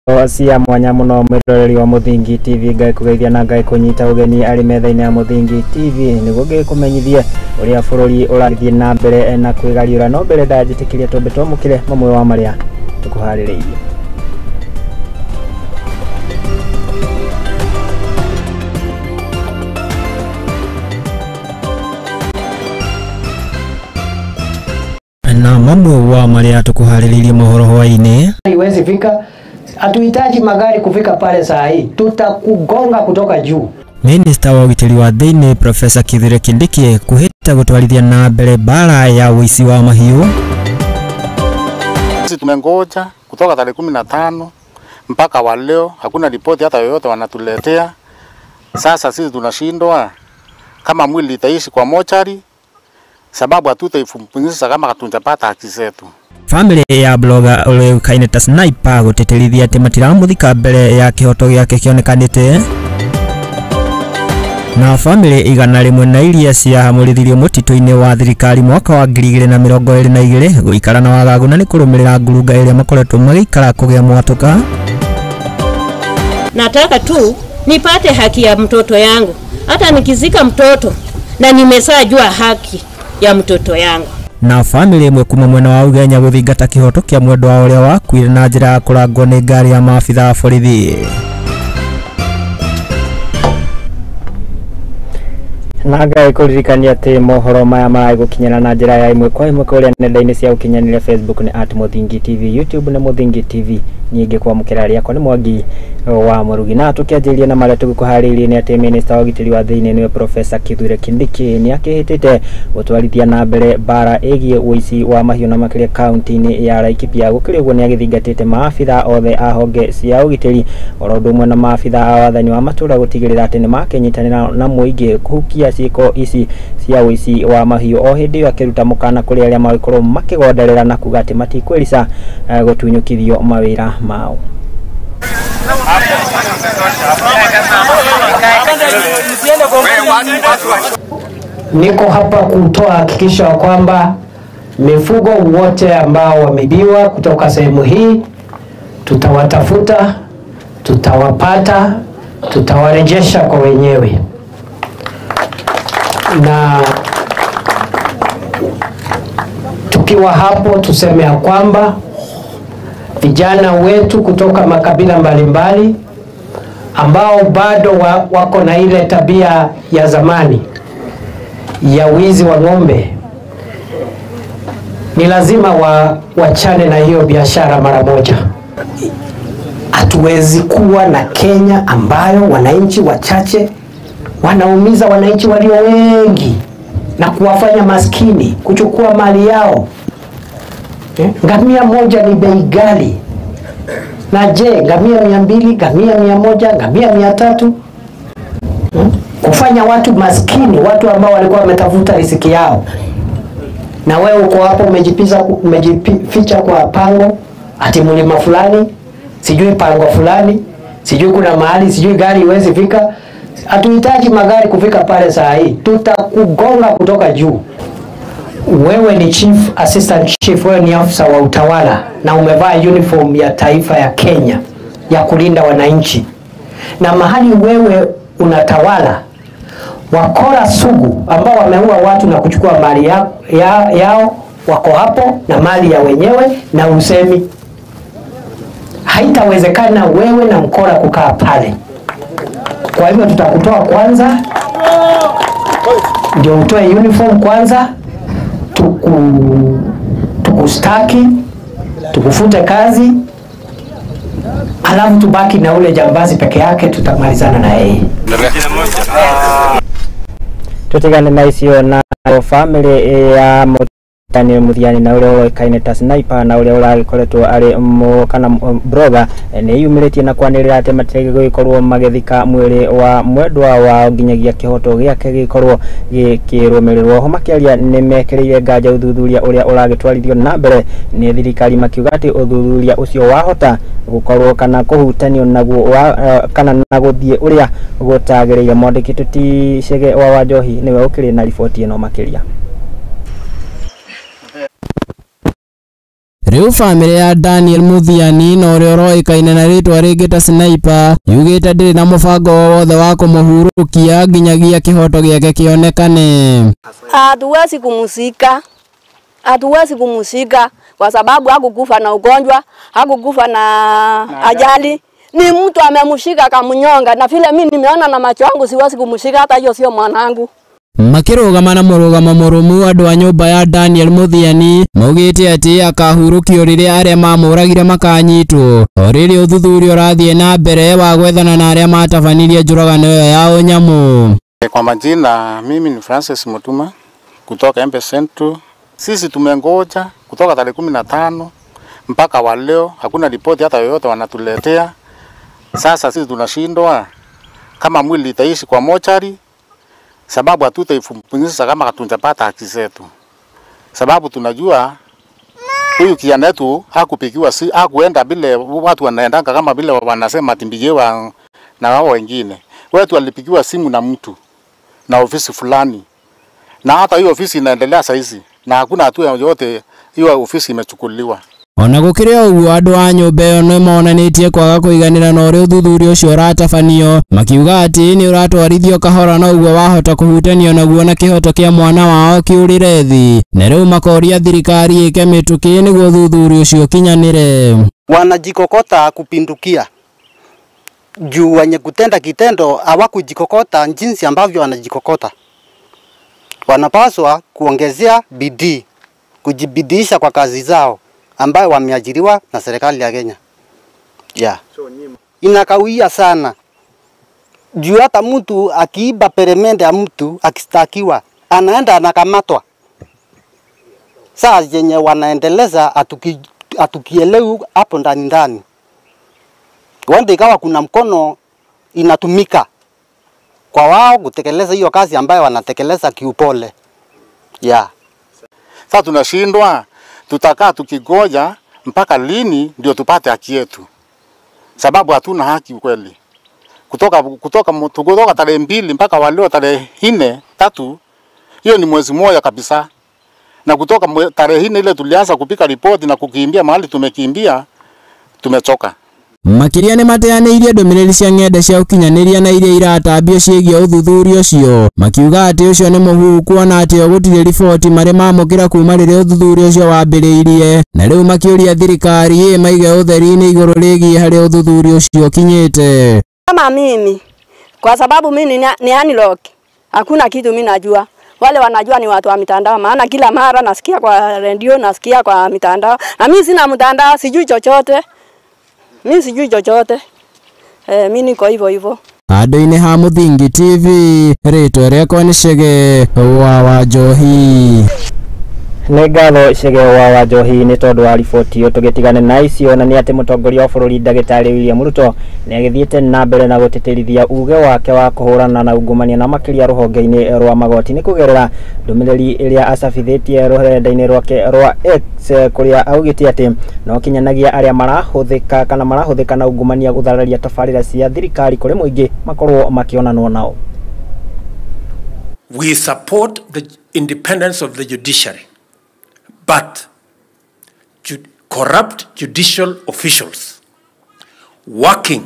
Cia mwanya muno mwiroreri wa Muthingi TV ngai kugeithia na ngai kunyita ugeni ari metha-inĩ ya Muthingi TV niguo ngĩkũmenyithie ũrĩa bũrũri ũrathiĩ na mbere na kwĩgariũra. No mbere ndanjĩtĩkĩria twambe twamũkĩre mamwe wa marĩa tũkũharĩrĩirie. Na mamwe wa marĩa tũkũharĩrĩirie mohoro hwaĩ-inĩ. Iwezi fika, hatuhitaji magari kufika pale saa hii, tutakugonga kutoka juu. Minista wa ũgitĩri wa thĩinĩ Profesa Kithure Kindiki kuhĩta gũtwarithia na mbere bara ya ũici wa mahiũ. Sisi tumengoja kutoka tarehe 15 mpaka wa leo, hakuna ripoti hata yoyote wanatuletea. Sasa sisi tunashindwa kama mwili itaishi kwa mochari, sababu hatutaifumbisha kama hatujapata haki zetu. Family ya blogger ũrĩa ta Sniper gũtĩtĩrithia atĩ matiramuthika mbere ya kĩhoto gĩake kĩonekanĩte. Na family 101 iria ciahamũrithirio mũtitũ-inĩ wa thirikari mwaka wa 2022 gũikara na wagagu na nĩ kũrũmĩrĩra ngurunga ĩrĩa makoretwo magĩikara kũgĩa mwatũka. Nataka tu nipate haki ya mtoto yangu, hata nikizika mtoto na nimesajua haki ya mtoto yangu. Na family ĩmwe kuma mwena wa Ugenya gũthingata kĩhoto kĩa mwendwa wao ũrĩa wakuire na njĩra ya kũrangwo nĩ ngari ya maabitha a borithi. Na ngai kũririkania atĩ mohoro maya maragũkinyĩra na njĩra ya ĩmwe kwa ĩmwe kũrĩa nenda-inĩ cia ũkinyanĩria Facebook nĩ @Muthingi TV, YouTube nĩ Muthingi TV. Nyingĩ kwamũkĩra rĩakwa nĩ Mwangi wa Mũrugi. Na tũkĩanjĩrĩria na marĩa tũgũkũharĩirie nĩ atĩ Minista wa ũgitĩri wa thĩinĩ nĩwe Profesa Kithure Kindiki nĩ akĩhĩtĩte gũtwarithia na mbere bara ĩgiĩ ũici wa mahiũ na makĩria kaunti-inĩ ya Laikipia. Gũkĩrĩ ũguo nĩ agĩthingatĩte maabitha othe a honge cia ũgitĩri oro ũndũ ũmwe na maabitha a wathani wa matũũra gũtigĩrĩra atĩ nĩ makĩnyitanĩra na mũingĩ kũhukia ciĩko ici cia ũici wa mahiũ. O hĩndĩ ĩyo akĩruta mũkana kũrĩ arĩa magĩkorwo makĩgonderera na kuga atĩ matikwĩrica gũtunyũkithio mawĩra mao. Niko hapa kutoa hakikisho kwamba mifugo wote ambao wameibiwa kutoka sehemu hii tutawatafuta, tutawapata, tutawarejesha kwa wenyewe. Na tukiwa hapo tuseme ya kwamba vijana wetu kutoka makabila mbalimbali ambao bado wako na ile tabia ya zamani ya wizi wa ng'ombe, ni lazima wachane na hiyo biashara mara moja. Hatuwezi kuwa na Kenya ambayo wananchi wachache wanaumiza wananchi walio wengi na kuwafanya maskini, kuchukua mali yao. Ngamia moja ni bei ghali. Na je, ngamia 200, ngamia 100, ngamia 300, kufanya watu maskini, watu ambao walikuwa wametafuta riziki yao. Na wewe uko hapo umejificha kwa pango, ati mlima fulani, sijui pango fulani, sijui kuna mahali, sijui gari iwezi fika. Hatuhitaji magari kufika pale saa hii, tutakugonga kutoka juu. Wewe ni chief, assistant chief, wewe ni afisa wa utawala na umevaa uniform ya taifa ya Kenya ya kulinda wananchi. Na mahali wewe unatawala, wakora sugu ambao wameua watu na kuchukua mali yao wako hapo na mali ya wenyewe na usemi. Haitawezekana wewe na mkora kukaa pale. Kwa hivyo tutakutoa kwanza, ndio utoe uniform kwanza, tukustaki, tukufute kazi, alafu tubaki na ule jambazi peke yake, tutamalizana na yeye. Tutigane na icio na family ya Daniel Muthiani na ũrĩa ũroĩkaine ta Sniper na ũrĩa ũragĩkoretwo arĩ kana blogger nĩ yumĩrĩtie na kwanĩrĩra atĩ matiragĩkorwo magĩthika mwĩrĩ wa mwendwa wao nginyagia kĩhoto gĩake gĩkorwo gĩkĩrũmĩrĩrwo. Ho makĩaria nĩ mekĩrĩire nganja ũthuthuria ũrĩa ũragĩtwarithio na mbere nĩ thirikari, makiuga atĩ ũthuthuria ũcio wahota gũkorwo kana kũhutanio naguo kana na gũthiĩ ũrĩa gũtagĩrĩire. Mwandĩki Tuti Chege wa Wanjohi nĩwe ũkĩrĩ na riboti ĩno makĩria. Rĩu bamĩrĩ ya Daniel Muthiani na ũrĩa ũroĩkaine na rĩtwa rĩngĩ ta Sniper yugĩte ndĩrĩ na mũbango o wothe wa kũmũhurũkia nginyagia kĩhoto gĩake kĩonekane. Hatuwezi kumuzika, hatuwezi kumuzika kwa sababu hakukufa na ugonjwa, hakukufa na ajali. Ni mtu amemshika akamnyonga, na vile mimi nimeona na macho yangu siwezi kumshika, hata hiyo sio mwanangu. Makĩrũgama na mũrũgamo mũrũmu andũ a nyũmba ya Daniel Muthiani maugĩte atĩ akahurũkio rĩrĩa arĩa mamũragire makanyitwo o rĩrĩ ũthuthuria ũrathiĩ na mbere wa gwethana na arĩa matabanirie njũragano ĩyo ya ũnyamũ. Kwa majina mimi ni Francis Mutuma kutoka Embe Central. Sisi tumengoja kutoka tarehe 15 mpaka wa leo hakuna ripoti hata yoyote wanatuletea. Sasa sisi tunashindwa kama mwili itaishi kwa mochari, sababu hatutaifunisha kama hatujapata haki zetu. Sababu tunajua huyu kijana wetu hakupigiwa, si hakuenda bila watu wanaendanga kama vile wanasema timbijewa na wao wengine. Wetu alipigiwa simu na mtu na ofisi fulani, na hata hiyo ofisi inaendelea saizi na hakuna hatua yoyote hiyo ofisi imechukuliwa. Ona gũkĩrĩ ũguo andũ a nyũmba ĩyo nĩ monanĩtie kwaga kũiganĩra na ũrĩa ũthuthuria ũcio ũratabanio, makiuga atĩ nĩ ũratwarithio kahora na ũguo wahota kũhutanio naguo na kĩhoto kĩa mwana wao kĩũrĩre thĩ, na rĩu makoria thirikari ĩke mĩtũkĩ nĩguo ũthuthuria ũcio ũkinyanĩre. Wanajikokota kupindukia juu wenye kutenda kitendo hawakujikokota jinsi ambavyo wanajikokota. Wanapaswa kuongezea bidii, kujibidiisha kwa kazi zao ambayo wameajiriwa na serikali ya Kenya. Yeah. Inakawia sana. Juu hata mtu akiiba peremende ya mtu akistakiwa, anaenda anakamatwa. Saa yenye wanaendeleza atukielewi hapo ndani ndani. Wanda ikawa kuna mkono inatumika kwa wao kutekeleza hiyo kazi ambayo wanatekeleza kiupole. Yeah. Sasa tunashindwa, tutakaa tukigoja mpaka lini ndio tupate haki yetu? Sababu hatuna haki kweli. Kutoka tarehe 2 mpaka waleo tarehe 4 3, hiyo ni mwezi mmoja kabisa. Na kutoka tarehe 4 ile tulianza kupika ripoti na kukimbia mahali tumekimbia, tumechoka. Makĩria nĩ mateanĩirie ndũmĩrĩri cia ng'enda cia ũkinyanĩria na iria iratambio ciĩgiĩ ũthuthuria ũcio, makiuga atĩ ũcio nĩ mũhuhu kuona atĩ o gũtirĩ riboti marĩ mamũkĩra kuma rĩrĩa ũthuthuria ũcio wambĩrĩirie, na rĩu makĩũria thirikari ĩmaige ũtheri-inĩ igũrũ rĩgiĩ harĩa ũthuthuria ũcio ũkinyĩte. Kama mimi, kwa sababu mimi ni analog, hakuna kitu mimi najua. Wale wanajua ni watu wa mitandao, maana kila mara nasikia kwa redio, nasikia kwa mitandao, na mimi sina mtandao, sijui chochote. Mimi sijui chochote. Mimi niko hivyo hivyo. Andũ-inĩ ha Mũthingi TV, rĩtwa rĩakwa nĩ Chege wa Wanjohi. Nĩ ngatho Chege wa Wanjohi nĩ tondũ wa riboti ĩyo. Tũgĩtigane na icio na nĩ atĩ mũtongoria wa bũrũri ndagĩtarĩ William Ruto nĩ agĩthiĩte na mbere na gũtĩtĩrithia uge wake wa kũhũrana na ungumania na makĩria rũhonge-inĩ rwa magoti nĩ kũgerera ndũmĩrĩri ĩrĩa acabithĩtie rũrenda-inĩ rwake rwa X kũrĩa augĩte atĩ no kinyanagia arĩa marahũthĩka kana marahũthĩka na ungumania gũthararia tabarĩra cia thirikari kũrĩ mũingĩ makorwo makĩonanwo nao. We support the independence of the judiciary, but corrupt judicial officials working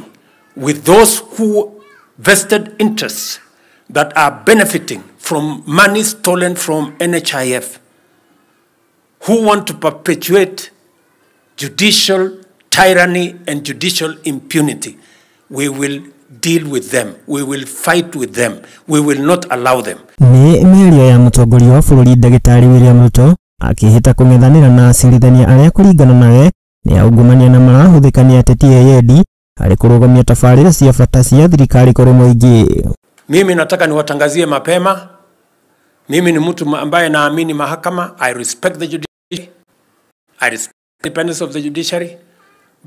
with those who vested interests that are benefiting from money stolen from NHIF, who want to perpetuate judicial tyranny and judicial impunity, we will deal with them, we will fight with them, we will not allow them. Nĩ mĩario ya mũtongoria wa bũrũri ndagĩtarĩ William Ruto akĩhĩta kũng'ethanĩra na acirithania arĩa kũringana nawe nĩ aungumania na marahũthĩka nĩ ateti eyendi harĩ kũrũgamia tabarĩra cia bata cia thirikari kũrĩ mũingĩ. Mimi nataka niwatangazie mapema, mimi ni mtu ambaye naamini mahakama. I respect the judiciary, I respect the independence of the judiciary,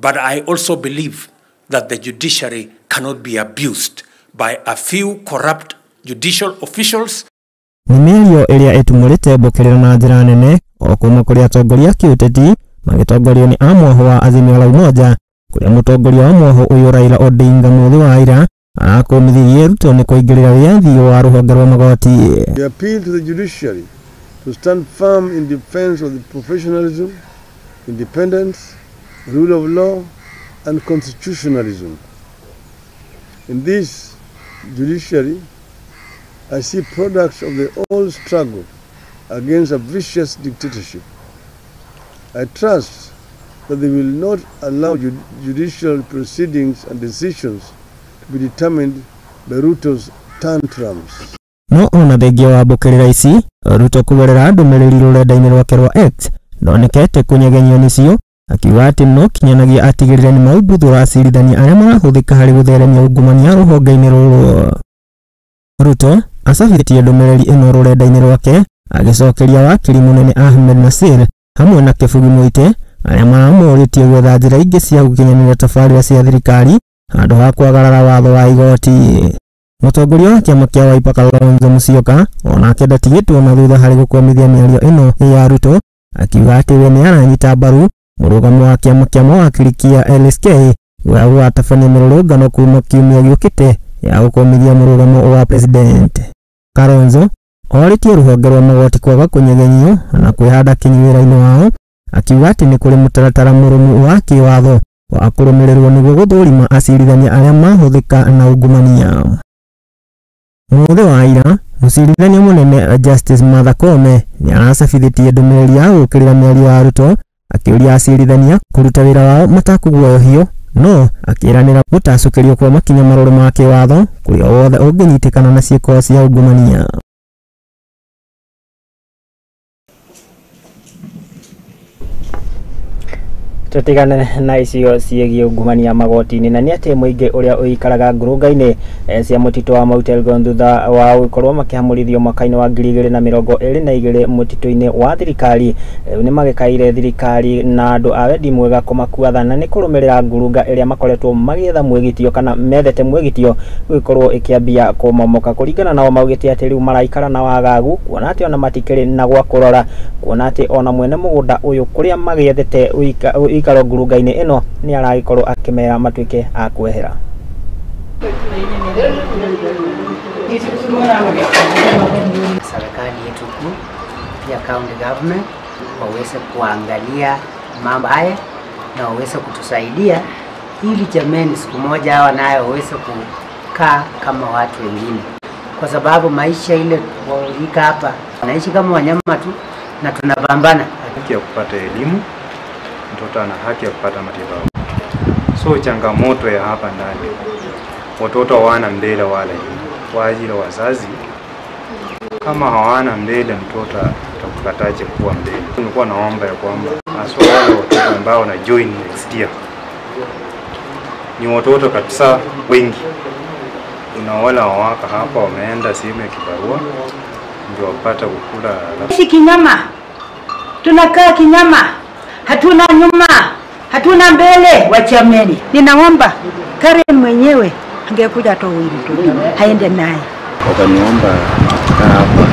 but I also believe that the judiciary cannot be abused by a few corrupt judicial officials. Nĩ mĩario ĩrĩa ĩtumũrĩte mbũkĩrĩro na njĩra nene o kuma kũrĩ atongoria a kĩũteti magĩtongorio nĩ a mwoho wa Azimio la Umoja, kũrĩa mũtongoria wa mwoho ũyũ Raila Odinga mũthĩ wa ira arakũmithirie Ruto nĩ kũingĩrĩra wĩyathi wa rũhonge rwa magoti. We appeal to the judiciary to stand firm in defense of the professionalism, independence, rule of law, and constitutionalism. In this judiciary, I see products of the old struggle against a vicious dictatorship. I trust that they will not allow judicial proceedings and decisions to be determined by Ruto's tantrums. No ona thengia wa mbũkĩrĩra ici Ruto kũgerera ndũmĩrĩri rũrenda-inĩ rwake rwa X ndonekete kũnyegenyio nĩcio, akiuga atĩ no kinyanagia atigĩrĩre nĩ maumbuthũra acirithania arĩa marahũthĩka harĩ gũtheremia ungumania rũhonge-inĩ rũrũ. Ruto acabithĩtie ndũmĩrĩri ĩno rũrenda-inĩ rwake agĩcokeria wakiri mũnene Ahmed Nasir hamwe na Kĩbugi Mũite arĩa maramũrĩtie gwetha njĩra ingĩ cia gũkinyanĩria tabarĩra cia thirikari handũ ha kwagarara watho wa igoti. Mũtongoria wa kĩama kĩa Wiper Kalonzo Musyoka onake ndatigĩtwo na thutha harĩ gũkwamithia mĩario ĩno ya Ruto, akiuga atĩ we nĩ aranyita mbaru mũrũgamo wa kĩama kĩa mawakiri kĩa LSK wa gũgatabania mĩrũrũngano kuma kiumia gĩũkĩte ya gũkwamithia mũrũgamo wa president. Kalonzo orĩtie rũhonge rwa magoti kwaga kũnyegenyio na kwĩhanda kinyi wĩra-inĩ wao, akiuga atĩ nĩ kũrĩ mũtaratara mũrũmu wa kĩwatho wa kũrũmĩrĩrwo nĩguo gũthũrima acirithania arĩa mahũthĩka na ungumania. Mũthĩ wa ira, mũcirithania mũnene Justice Martha Koome nĩ aracabithĩtie ndũmĩrĩri ya gũũkĩrĩra mĩario ya Ruto, akĩũria acirithania kũruta wĩra wao matakũguoyohio, no akĩĩranĩra gũtacũkĩrio kwa makinya marũrũ ma kĩwatho kũrĩ o wothe ũngĩnyitĩkana na ciĩko cia ungumania. Tutigane na icio ciĩgiĩ ungumania magoti-inĩ na nĩ atĩ mũingĩ ũrĩa ũikaraga ngurunga-inĩ cia mũtitũ wa Mount Elgon thutha wa gũkorwo makĩhamũrithio mwaka-inĩ wa 2022 mũtitũ-inĩ wa thirikari rĩu nĩ magĩkaire thirikari na andũ a wendi mwega kũmakua tha na nĩ kũrũmĩrĩra ngurunga ĩrĩa makoretwo magĩetha mwĩgitio kana methete mwĩgitio gũgĩkorwo ĩkĩambia kũmomoka. Kũringana nao maugĩte atĩ rĩu maraikara na wagagu kuona atĩ ona matikĩrĩ na gwa kũrora, kuona atĩ ona mwene mũgũnda ũyũ kũrĩa magĩethete ũikaro ngurunga-inĩ ĩno nĩ aragĩkorwo akĩmera matuĩke a kwehera. Serikali yetu kuu pia county government waweze kuangalia mambo haya na waweze kutusaidia ili jameni siku moja hawa nayo waweze kukaa kama watu wengine, kwa sababu maisha ile walika hapa wanaishi kama wanyama tu na tunapambana. Haki ya kupata elimu, mtoto ana haki ya kupata matibabu. So changamoto ya hapa ndani, watoto hawana mbele wala nyuma. Kwa ajili wazazi kama hawana mbele, mtoto atakupataje kuwa mbele? Nilikuwa naomba ya kwamba haswa wale watoto ambao wana join next year ni watoto kabisa wengi, kuna wale wawaka hapa wameenda sehemu ya kibarua ndio wapata kukula. Sisi kinyama tunakaa kinyama, hatuna nyuma, hatuna mbele. Wachameni, ninaomba Karen mwenyewe angekuja atoe huyu mtoto aende naye. Wakaniomba kukaa hapa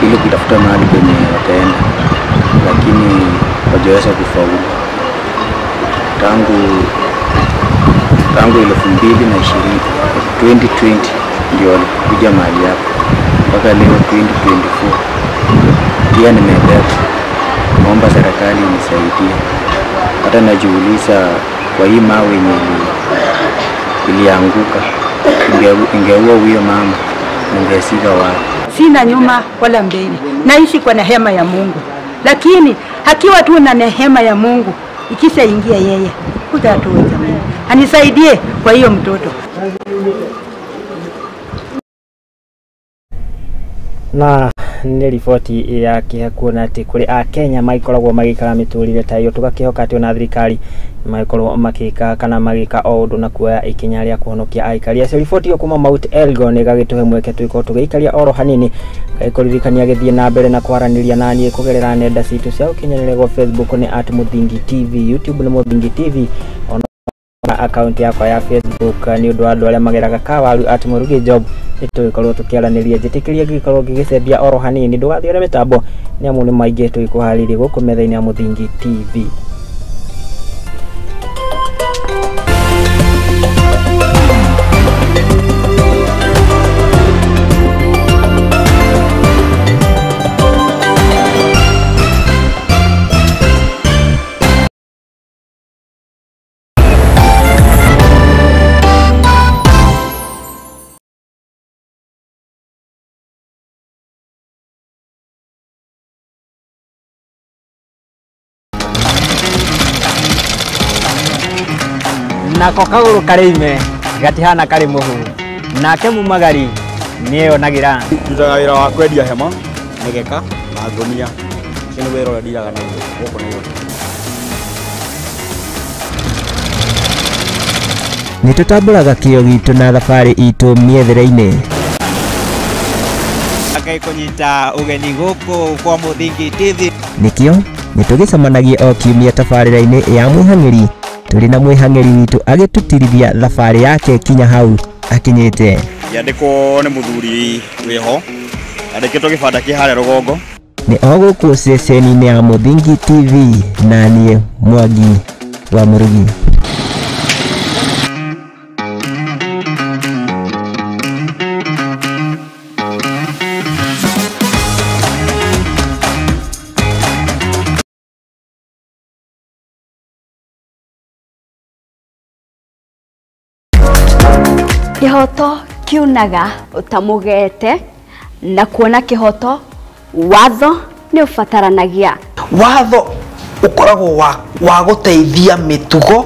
ili kutafuta mahali penye wataenda, lakini hawajaweza kufaulu. Tangu 2020 2020 ndio walikuja mahali hapa mpaka leo 2024 pia nimebeba. Naomba serikali inisaidie. Hata najiuliza kwa hii mawe yenye ilianguka ingeua huyo mama, ningesika wapi? Sina nyuma wala mbele, naishi kwa neema ya Mungu, lakini hakiwa tu na neema ya Mungu ikisha ingia yeye kuja tu jamani anisaidie kwa hiyo mtoto. Na nĩ riboti ya kĩeha kuona atĩ kũrĩ Akenya magĩkoragwo magĩikara mĩtũrĩre ta ĩyo, tũgakĩhoka atĩ ona thirikari magĩkorwo makĩka kana magĩka o ũndũ na kuoya ikinya rĩa kũhonokia aikari acio. Riboti ĩyo kuma Mount Elgon ĩgagĩtũhe mweke tũgĩkorwo tũgĩikaria oro hanini, ngagĩkũririkania gĩthiĩ na mbere na kwaranĩria naniĩ kũgerera nenda citũ cia ũkinyanĩria gwa Facebook nĩ @Muthingi TV, YouTube nĩ Muthingi TV, ona akaunti yakwa ya Facebook nĩ ũndũ wa andũ arĩa mageraga kawaru @Murugi Job nĩtũgĩkorwo tũkĩaranĩria. Njĩtĩkĩria ngĩkorwo ngĩgĩcembia oro hanini, ndũgathiĩ mĩtambo nĩ amu nĩ maingĩ tũgĩkũharĩirie gũkũ metha-inĩ ya Muthingi TV. Nako kagũrũ karĩ ime gatihana karĩ mũhu. Nake mumagari nĩeyonagĩra. Ndutaga wĩra wa kwendia hema, mĩgeka na ngũnia. Ũcio nĩ wĩra ũrĩa ndiraga naguo gũkũ Nairobi. Nĩ tũtambũraga kĩo gitũ na thabarĩ itũ mĩethere-inĩ. Ngai kũnyita ũgeni gũkũ kwa Mũthingi TV. Nĩkĩo nĩtũgĩcemanagia o kiumia tabarĩra-inĩ ya Mwĩhang'ĩri tũrĩ na mwĩhang'ĩri witũ agĩtũtirithia thabarĩ yake kinya hau akinyĩte. Yandĩkwo nĩ mũthuri wĩho, yandĩkĩtwo gĩbanda kĩ harĩa rũgongo. Nĩ o gũkũ ceceni-inĩ ya Mũthingi TV na niĩ Mwangi wa Mũrugi. Kĩhoto kiunaga ũtamũgete na kuona kĩhoto watho nĩ ũbataranagia. Watho ũkoragwo wa gũteithia mĩtugo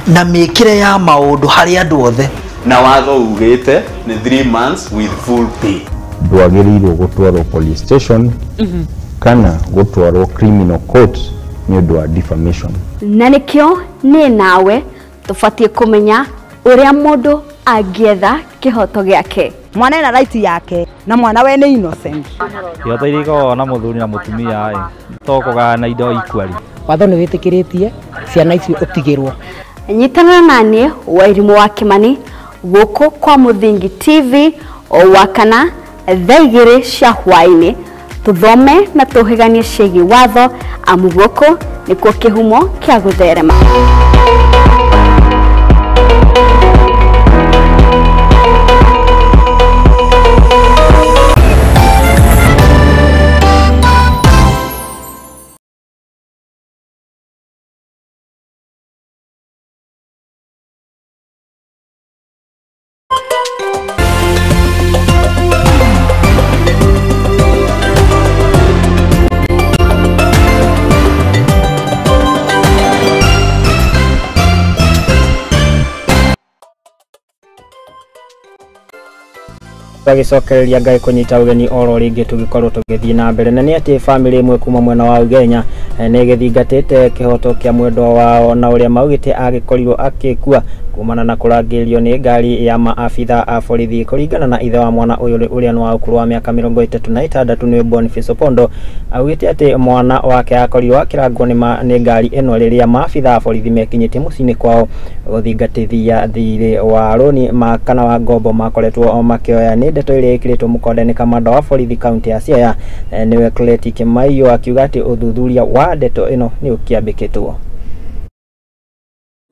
na mĩkĩre ya maũndũ harĩ andũ othe. Na watho ugĩte nĩ 3 months with full pay. Ndwagĩrĩirwo gũtwarwo police station kana gũtwarwo criminal court nĩ ũndũ wa defamation. Na nĩkĩo niĩ nawe tũbatiĩ kũmenya ũrĩa mũndũ angĩetha kĩhoto gĩake. Mwana ena right yake na mwana we nĩ innocent. Ihoto iria ikoragwo na mũthuri na mũtumia ĩ to kũgayana indo equally. Watho nĩ wĩtĩkĩrĩtie ciana icio ũtigĩrwo. Nyitana na niĩ Wairimũ wa Kĩmani gũkũ kwa Mũthingi TV o wakana thaa 2 cia hwaĩ-inĩ tũthome na tũhĩganie ciĩgiĩ watho amu gũkũ nĩkuo kĩhumo kĩa gũtherema. Twagicokereria Ngai kũnyita ũgeni oro rĩngĩ tũgĩkorwo tũgĩthiĩ na mbere na nĩ atĩ famĩlĩ ĩmwe kuma mwena wa Ugenya nĩ ĩgĩthingatĩte kĩhoto kĩa mwendwa wao na ũrĩa maugĩte agĩkorirwo akĩkua kumana na kũrangĩrĩrio nĩ ngari ya maabitha a borithi. Kũringana na ithe wa mwana ũyũ ũrĩa nĩ wa ũkũrũ wa mĩaka 36 nĩ Boniface Opondo augĩte atĩ mwana wake akorirwo akĩrangwo nĩ ngari ĩno rĩrĩa maabitha a borithi mekinyĩtie mũciĩ-inĩ kwao gũthingatithia thirĩ wa rũni kana wa ngombo makoretwo makĩoya. Nĩ ndeto ĩrĩa ĩkĩrĩtwo mũkonde nĩ kamanda wa borithi kaunti ya Siaya nĩwe Cleti Kimaiyo akiuga atĩ ũthuthuria wa ndeto ĩno nĩ ũkĩambĩkĩtwo.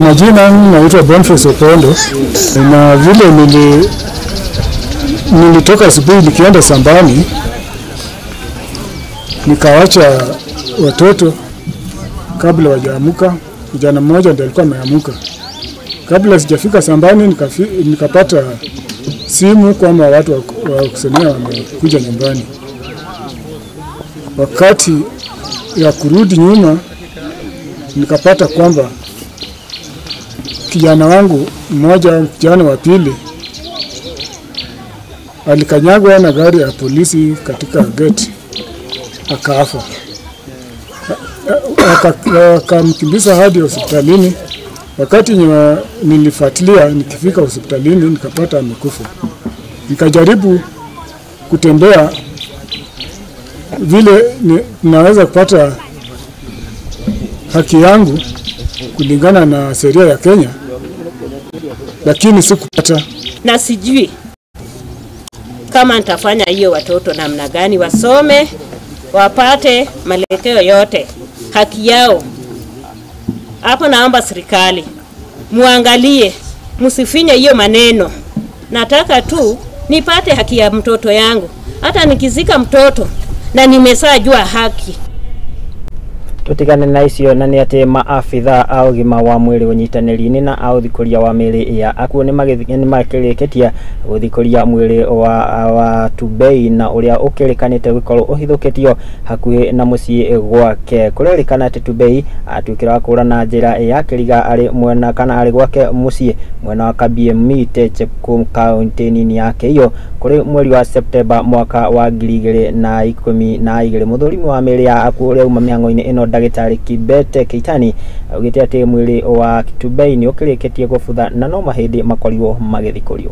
Majina naitwa Boniface Opondo, na vile nilitoka asubuhi nikienda sambani nikawacha watoto kabla wajaamuka. Kijana mmoja ndiye alikuwa ameamuka. Kabla sijafika sambani nikapata simu kwamba watu wa kusomea wamekuja nyumbani. Wakati ya kurudi nyuma nikapata kwamba kijana wangu mmoja, kijana wa pili, alikanyagwa na gari ya polisi katika gate akaafa. Akamkimbiza hadi hospitalini. Wakati nilifuatilia nikifika hospitalini nikapata amekufa. Nikajaribu kutembea vile naweza kupata haki yangu kulingana na sheria ya Kenya, lakini sikupata. Na sijui kama nitafanya hiyo watoto namna gani wasome wapate malekeo yote haki yao. Hapo naomba serikali muangalie, msifinye hiyo maneno. Nataka tu nipate haki ya mtoto yangu. Hata nikizika mtoto na nimesajua haki. Tutigane na icio na nĩ atĩ maabitha a ũgima wa mwĩrĩ ũnyitanĩri-inĩ na a ũthikũria wa mĩĩrĩ ya akuũ nĩ makĩrĩkĩtie gũthikũria mwĩrĩ wa Tubei na ũrĩa ũkĩrĩkanĩte gũkorwo ũhithũkĩtio hakuhĩ na mũciĩ gwake. Kũrerĩkana atĩ Tubei atuĩkire wa kũra na njĩra ya kĩriga arĩ mwena kana arĩ gwake mũciĩ mwena wa Kabiemite Chepkum kaunti nini ya Keiyo kũrĩ mweri wa Septemba mwaka wa 2012. Mũthũrimi wa mĩĩrĩ ya akuũ ũrĩa uma mĩhang'o-inĩ ĩno Ndagĩtarĩ Kibete Keitani augĩte atĩ mwĩrĩ wa Tubei nĩ ũkĩrĩkĩtie gũbutha na no mahĩndĩ makorirwo magĩthikũrio.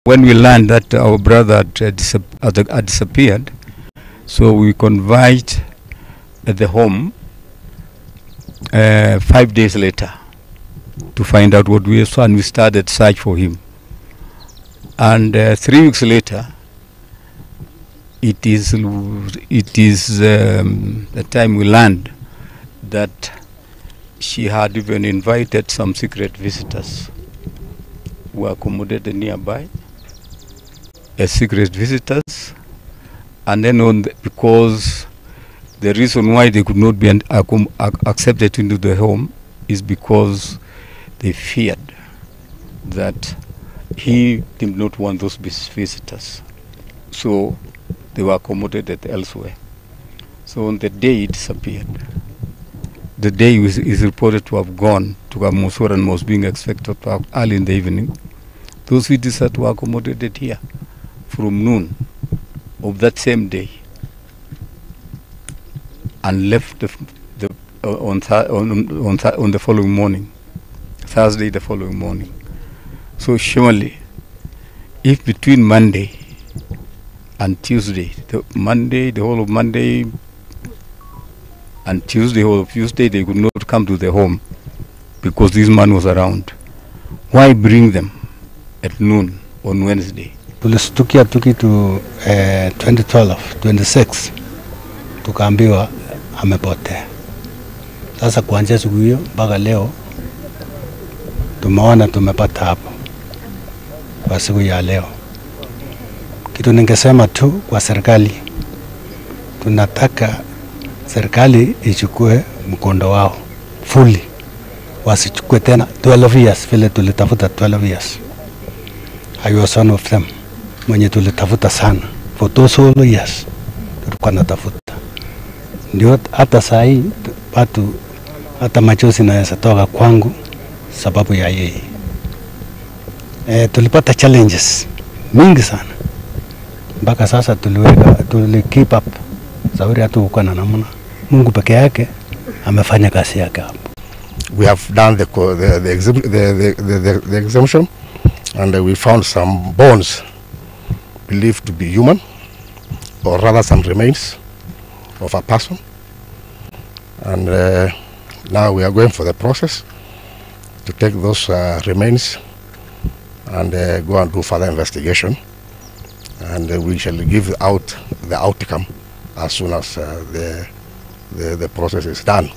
When we learned that our brother had disappeared, so we converged at the home 5 days later to find out what we saw, and we started search for him. And 3 weeks later, it is the time we learned that she had even invited some secret visitors who were accommodated nearby as secret visitors. And then because the reason why they could not be accepted into the home is because they feared that he did not want those visitors. So they were accommodated elsewhere. So on the day he disappeared, the day he is reported to have gone to Kamosor and was being expected to have early in the evening, those visitors were accommodated here from noon of that same day and left on the following morning, Thursday the following morning. So surely, if between Monday and Tuesday, the whole of Monday and Tuesday, whole of Tuesday, they could not come to the home because this man was around. Why bring them at noon on Wednesday? Tulistukia tukitu 2012, 26, tukaambiwa amepotea. Sasa kuanzia siku hiyo mpaka leo tumeona tumepata hapo kwa siku ya leo. Kitu ningesema tu kwa serikali, tunataka serikali ichukue mkondo wao fully, wasichukue tena 12 years vile tulitafuta 12 years. I was one of them mwenye tulitafuta sana for those whole years tulikuwa natafuta. Ndio hata saa hii watu hata machozi naweza toka kwangu sababu ya yeye. Tulipata challenges mingi sana mpaka sasa tuliweka tuli keep up sababu hatukuwa na namna. Mungu peke yake amefanya kazi yake hapo. We have done the exemption and we found some bones believed to be human, or rather some remains of a person, and now we are going for the process to take those remains and go and do further investigation, and we shall give out the outcome as soon as the process is done.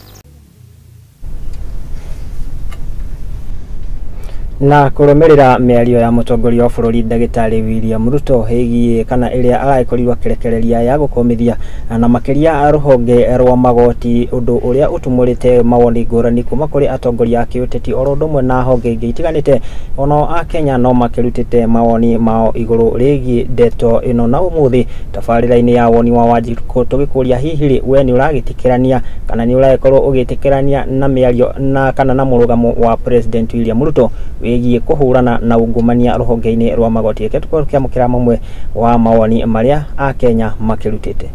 Na kurumirira mĩario ya mũtongoria wa bũrũri Ndagĩtarĩ William Ruto ĩgiĩ kana ĩrĩa aragĩkorirwo akĩrekereria ya gũkũmithia na makĩria rũhonge rwa magoti, ũndũ ũrĩa ũtumũrĩte mawoni ngũrani kuma kũrĩ atongoria a kĩũteti oro ũndũ ũmwe na honge ingĩ itiganĩte. Onao a Kenya no makĩrutĩte mawoni mao igũrũ rĩgiĩ ndeto ĩno, na ũmũthĩ tabarĩra-inĩ ya woni wa Wanjikũ tũgĩkũria hihi rĩ we nĩ ũragĩtĩkĩrania kana nĩ ũragĩkorwo ũgĩtĩkĩrania na mĩario na kana na mũrũgamo wa President William Ruto wĩgiĩ kũhũrana na ungumania rũhonge-inĩ rwa magoti. Reke tũkorwo tũkĩamũkĩra mamwe wa mawoni marĩa a Kenya makĩrutĩte.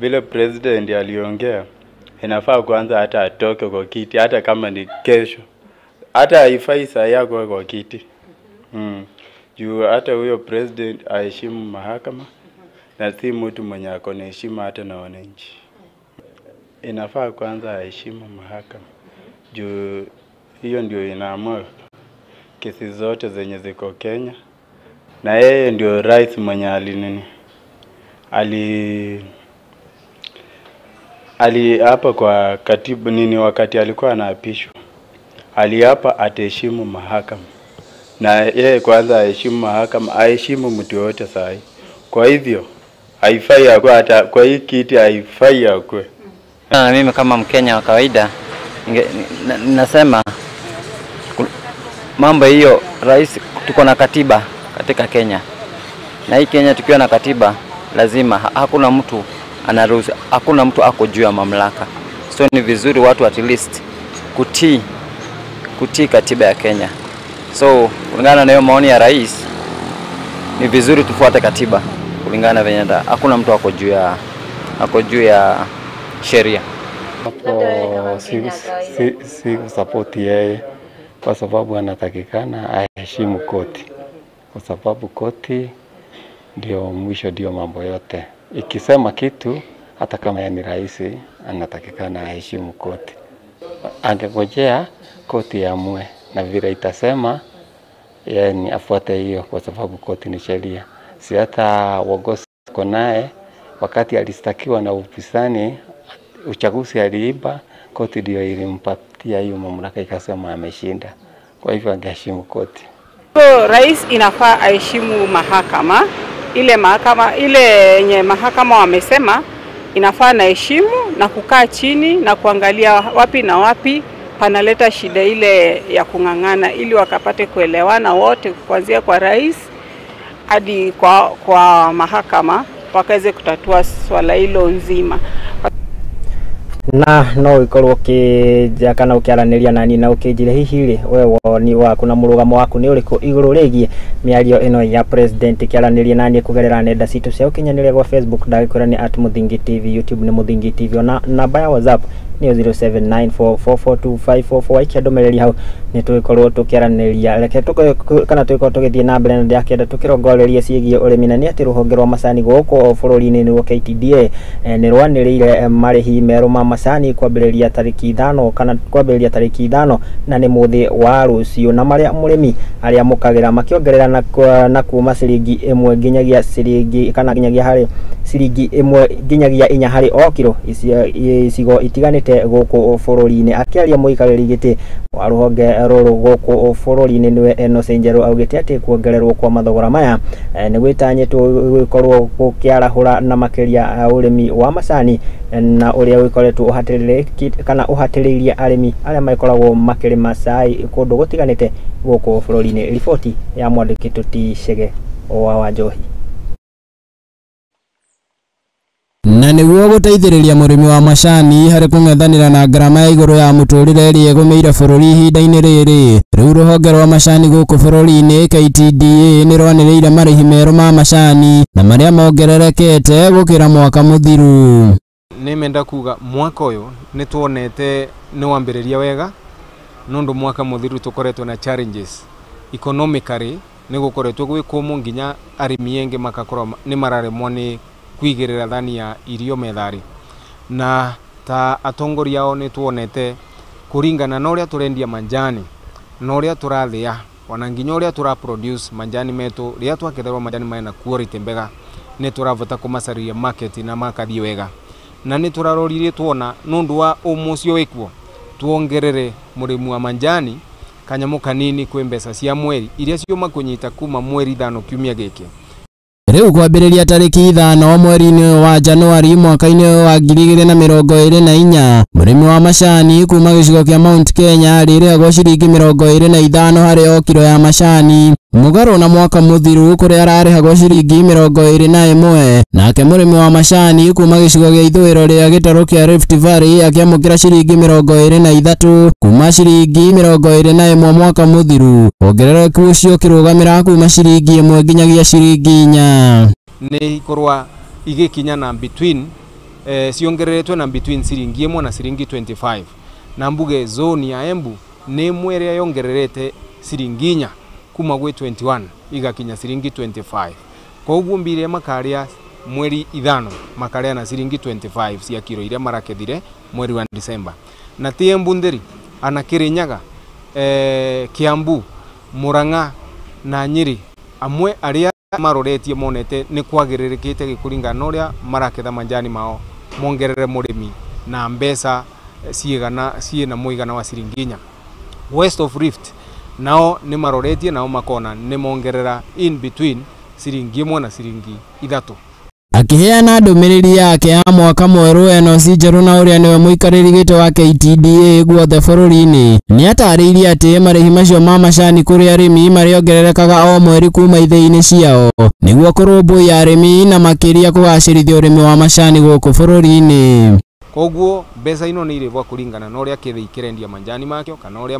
Vile president aliongea, inafaa kwanza hata atoke kwa kiti, hata kama ni kesho, hata haifai saa yako kwa kiti. Juu hata huyo president aheshimu mahakama na si mtu mwenye ako na heshima hata na wananchi. Inafaa kwanza aheshimu mahakama juu hiyo ndio inaamua kesi zote zenye ziko Kenya, na yeye ndio rais mwenye aliapa kwa katibu nini wakati alikuwa anaapishwa, aliapa ataheshimu mahakama, na yeye kwanza aheshimu mahakama, aheshimu mtu yote sahi. Kwa hivyo Haifai akue, hata kwa hii kiti haifai akue. Na mimi kama Mkenya wa kawaida nasema mambo hiyo, rais, tuko na katiba katika Kenya. Na hii Kenya tukiwa na katiba lazima hakuna mtu anaruhusu, hakuna mtu ako juu ya mamlaka. So ni vizuri watu at least kutii katiba ya Kenya. So kulingana na hiyo maoni ya rais, ni vizuri tufuate katiba kulingana venye hakuna mtu ako juu ya sheria. Hapo si support yeye kwa sababu anatakikana aheshimu koti, kwa sababu koti ndio mwisho, ndio mambo yote. Ikisema kitu hata kama yeye ni rais, anatakikana aheshimu koti. Angengojea koti iamue na vile itasema, yeye ni afuate hiyo, kwa sababu koti ni sheria. Si hata uongozi uko naye, wakati alistakiwa na upinzani uchaguzi aliiba, koti ndio ilimpatia hiyo mamlaka ikasema ameshinda. Kwa hivyo angeheshimu koti. So, rais inafaa aheshimu mahakama. Ile mahakama, ile yenye mahakama wamesema inafaa na heshimu na kukaa chini na kuangalia wapi na wapi panaleta shida ile ya kung'ang'ana, ili wakapate kuelewana wote kuanzia kwa rais hadi kwa mahakama wakaweze kutatua swala hilo nzima. Na no ikorwo ukija kana ukiaraniria nani na ukinjire hihi ri we woni waku na murugamo waku ni uriku iguru rigie miario ino ya president kiaraniria nani kugerera nenda citu cia ukinyaniria gwa Facebook ndagikwira ni @MuthingiTV, YouTube ni Muthingi TV, na namba ya WhatsApp ni 0794442544. Ikia ndumiriri hau ni tugikorwo tukiaraniria. Reke kana tugikorwo tugithie na mbere na ndiakenda tukirongorerie ciĩgiĩ ũrĩmi, na nĩ atĩ rũhonge rwa macani gũkũ bũrũri-inĩ nĩruo KTDA nĩ rwanĩrĩire marĩhi merũ ma macani kwambĩrĩria tarĩki 5 kana kwambĩrĩria tarĩki 5 na nĩ mũthĩ wa rũciũ, na marĩa mũrĩmi arĩamũkagĩra makĩongerera na kuma ciringi 1 nginyagia ciringi kana nginyagia harĩ ciringi 1 nginyagia 4 harĩ o kiro icigo itiganĩte gũkũ bũrũri-inĩ. Akĩaria mũikarĩri gĩtĩ wa rũhonge rũrũ gũkũ bũrũri-inĩ nĩwe Enos Njerũ augĩte atĩ kuongererwo kwa mathogora maya nĩ gwĩtanyĩtwo gũkorwo gũkĩarahũra na makĩria ũrĩmi wa macani na ũrĩa ũkoretwo ũhatĩrĩrĩkĩte kana ũhatĩrĩirie arĩmi arĩa makoragwo makĩrĩma cai kũndũ gũtiganĩte gũkũ bũrũri-inĩ. Riboti ya mwandĩki Tuti Chege wa Wanjohi. Na nĩguo gũteithĩrĩria mũrĩmi wa macani harĩ kũng'ethanĩra na ngarama ya igũrũ ya mũtũrĩre ĩrĩa ĩgũmĩire bũrũri ihinda-inĩ rĩrĩ, rĩu rũhonge rwa macani gũkũ bũrũri-inĩ KTDA nĩ rwanĩrĩire marĩhi merũ ma macani na marĩa mongererekete gũkĩra mwaka mũthiru. Nĩmenda kuga mwaka ũyũ nĩtuonete nĩwambĩrĩria wega nũndũ mwaka mũthiru tũkoretwo na challenges economically, nĩgũkoretwo gwĩ kũmũ nginya arĩmi aingĩ makakorwo nĩ mararemwo nĩ kwigĩrĩra thani ya irio methari, na ta atongoria ao nĩtuonete kũringana na ũrĩa tũrendia manjani na ũrĩa tũrathĩa ona nginya ũrĩa tũra produce manjani metũ, rĩrĩa twaketherwo manjani mena quality mbega nĩ tũravota kũmacarĩria market na makathiĩ wega, na nĩ tũraroririe tuona nũndũ wa ũmũ ũcio wĩkuo tuongerere mũrĩmi wa manjani kanyamũ kanini kwĩ mbeca cia mweri iria ciuma kũnyita kuma mweri 5 kiumia gĩkĩ. Rĩu kwambĩrĩria tarĩki 5 mweri-inĩ wa Januari mwaka-inĩ wa 2024 mũrĩmi wa macani kuma gĩcigo kĩa Mount Kenya arĩrĩhagwo ciringi 25 harĩ o kiro ya macani mũgarũ na mwaka mũthiru kũrĩa ararĩhagwo ciringi 21. Nake mũrĩmi wa macani kuma gĩcigo gĩa ithũĩro rĩa gĩtarũ kĩa Rift Valley akĩamũkĩra ciringi 23 kuma ciringi 21 mwaka mũthiru, wongerereku ũcio ũkĩrũgamĩra kuma ciringi 1 nginyagia ciringi 4. Nĩ ikorwa igĩkinya na between ciongereretwe na between ciringi 1 na ciringi 25, na mbuge zone ya Embu nĩ ĩmwe ĩrĩa yongererete ciringi 4 kuma gwĩ 21 igakinya ciringi 25. Koguo mbire makaria mweri 5 makaria na ciringi 25 cia kiro iria marakethire mweri wa December. Na ti Embu ntheri ana Kirinyaga, Kiambu, Murang'a na Nyeri amwe aria maroretie monete nĩ kwagĩrĩrĩkĩte gĩkũringana na ũrĩa maraketha manjani mao mongerere mũrĩmi na mbeca ciigana ciĩna mũigana wa ciringi 4. West of Rift nao nĩ maroretie nao makona nĩ mongerera in between ciringi 1 na ciringi 3. Akĩheana ndũmĩrĩri yake ya mwaka mwerũ Enosi Njeru na ũrĩa nĩwe mũikarĩri gĩtĩ wa KTDA guothe bũrũri-inĩ nĩatarĩirie atĩ marĩhi macio ma macani kũrĩ arĩmi marĩongererekaga o mweri kuma ithĩi-inĩ ciao nĩguo kũrũmbũiya arĩmi na makĩria kũgacĩrithia ũrĩmi wa macani gũkũ bũrũri-inĩ. Koguo mbeca ino nĩ irĩhwo kũringana na ũrĩa kĩthĩi kĩrendia manjani makĩo kana ũrĩa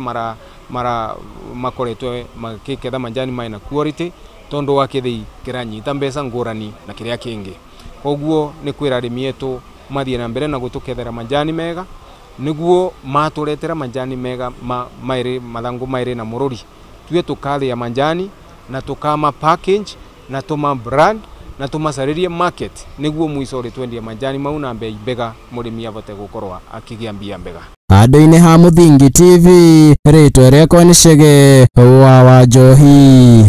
mara makoretwo makĩketha manjani mena quality tondu wa kĩthĩi kĩranyita mbeca ngũrani na kĩrĩa kĩngĩ. Koguo nĩ kwĩra arĩmi etu mathiĩ na mbere na gũtũkethera manjani mega nĩguo matũretera manjani mega maĩrĩ mathangũ maĩrĩ na mũrũri tuye tũkathĩa manjani na tũkama package na tũma brand na tũmacarĩrie market nĩguo mũico ũrĩ twendia manjani mau na mbei mbega mũrĩmi avote gũkorwo akĩgĩa mbia mbega. Handũ-inĩ ha Mũthingi TV rĩtwa rĩakwa nĩ Chege wa Wanjohi.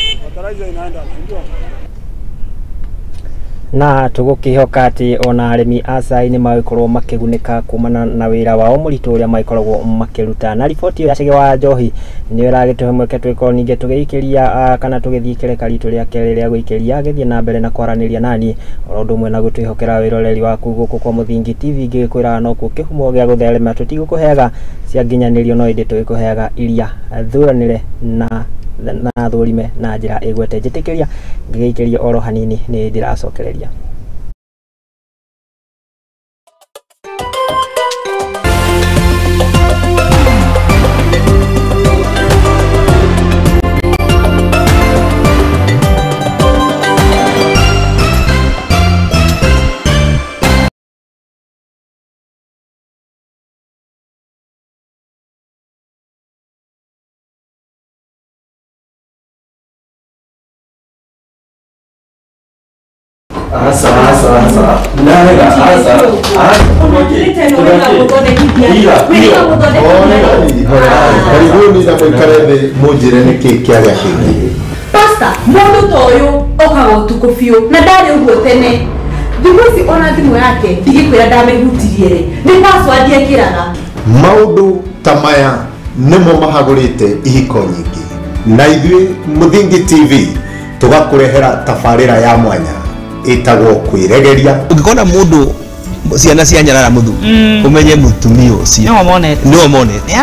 Na tũgũkĩhoka atĩ ona arĩmi a cai nĩ magĩkorwo makĩgunĩka kumana na wĩra wao mũritũ ũrĩa magĩkoragwo makĩruta. Na riboti ya Chege wa Njohi nĩyo ĩragĩtũhe mweke twĩkorwo ningĩ tũgĩikĩria kana tũgĩthiĩ kĩreka ritũ rĩa kerĩ rĩa gũikĩria gĩthiĩ na mbere na kwaranĩria nani oro ũndũ ũmwe na gũtwĩhokera wĩroreri waku gũkũ kwa Mũthingi TV ngĩkwĩraga nokuo kĩhumo gĩa gũtherema tũtigũkũheaga cia nginyanĩrio no ĩndĩ tũgĩkũheaga iria thuranĩre na thũrime na njĩra ĩgwete. Njĩtĩkĩria ngĩgĩikĩria oro hanini nĩ ndĩracokereria. Karibuni na mũikare thĩ mũnjĩre nĩkĩ kĩarĩa kĩngĩ. Pastor, mũndũ ta ũyũ okaga ũtukũ biũ na ndarĩ ũguo tene. Thikũ ici ona thimũ yake ndigĩkwĩra ndamĩhutirie rĩ, nĩ password ekĩraga. Maũndũ ta maya nĩmo mahagũrĩte ihiko nyingĩ na ithuĩ Mũthingi TV tũgakũrehera tabarĩra ya mwanya ĩtagwo kwĩregeria. Ũngĩkona mũndũ ciana cia nyarara mũthu ũmenye mũtumia ũcio nĩwe monete.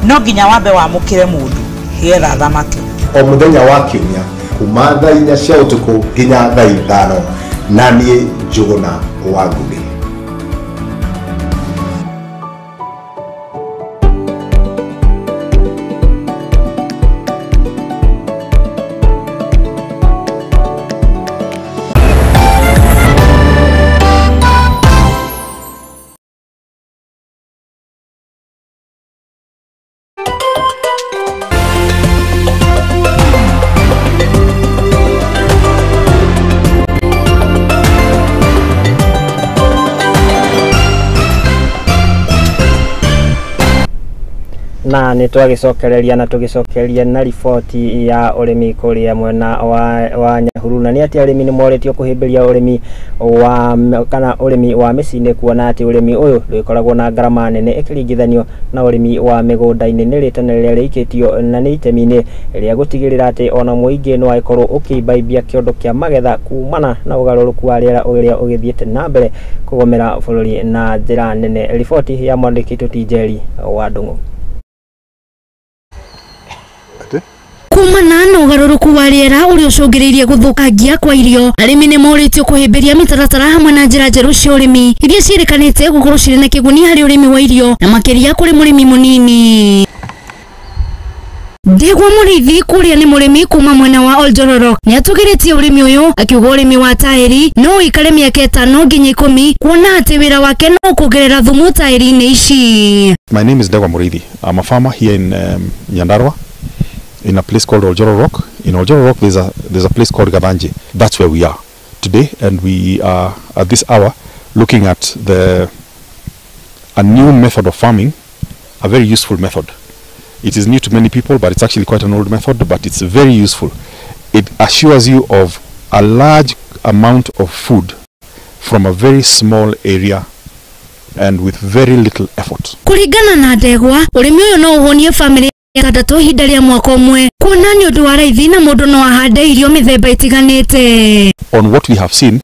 No nginya wambe wamũkĩre mũndũ getha thamaki. O mũthenya wa kiumia kuma thaa 4 cia ũtukũ nginya thaa 5 na niĩ Njũgũna wa Ngũgĩ. Na nĩ twagĩcokereria na tũgĩcokeria na riboti ya ũrĩmi kũrĩa mwena wa Nyahururu. Na nĩ atĩ arĩmi nĩ morĩtio kũhĩmbĩria ũrĩmi wa kana ũrĩmi wa mĩciĩ-inĩ kuona atĩ ũrĩmi ũyũ ndũgĩkoragwo na ngarama nene ĩkĩringithanio na ũrĩmi wa mĩgũnda-inĩ. Nĩ rĩtana rĩrĩa rĩikĩtio na nĩ itemi-inĩ rĩa gũtigĩrĩra atĩ ona mũingĩ no agĩkorwo ũkĩimbaimbia kĩondo kĩa magetha kumana na ũgarũrũku wa rĩera ũrĩa ũgĩthiĩte na mbere kũgomera bũrũri na njĩra nene. Riboti ya mwandĩki witũ T Njeri wa Ndung'u. Kumana na ũgarũrũku wa rĩera ũrĩa ũcũngĩrĩirie gũthũkangia kwa irio, arĩmi nĩ morĩtio kũhĩmbĩria mĩtaratara hamwe na njĩra njerũ cia ũrĩmi iria ciĩrĩkanĩte gũkorwo cirĩ na kĩguni harĩ ũrĩmi wa irio na makĩria kũrĩ mũrĩmi mũnini. Ndegwa Mũrĩithi kũrĩa nĩ mũrĩmi kuma mwena wa Oljororok nĩatũgĩrĩtie ũrĩmi ũyũ akiuga ũrĩmi wa taĩri no ũikare mĩaka 5 nginya 10 kuona atĩ wĩra wake no kuongerera thumu taĩri-inĩ ici. My name is Ndegwa Mũrĩithi. I'm a farmer here in Nyandarua, in a place called Oljororok. In Oljororok, there's a place called Gabanji. That's where we are today, and we are at this hour looking at a new method of farming, a very useful method. It is new to many people, but it's actually quite an old method, but it's very useful. It assures you of a large amount of food from a very small area and with very little effort. Kuringana na Ndegwa, ũrĩmi ũyũ no ũhũnie family 6 ihinda rĩa mwaka ũmwe kuona nĩ ũndũ wa raithi na mũndũ no ahande irio mĩthemba ĩtiganĩte. On what we have seen,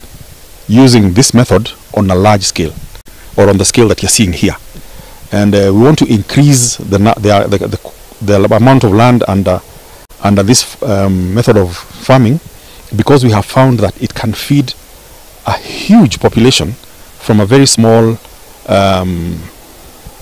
using this method on a large scale, or on the scale that you're seeing here. And we want to increase the amount of land under this method of farming, because we have found that it can feed a huge population from a very small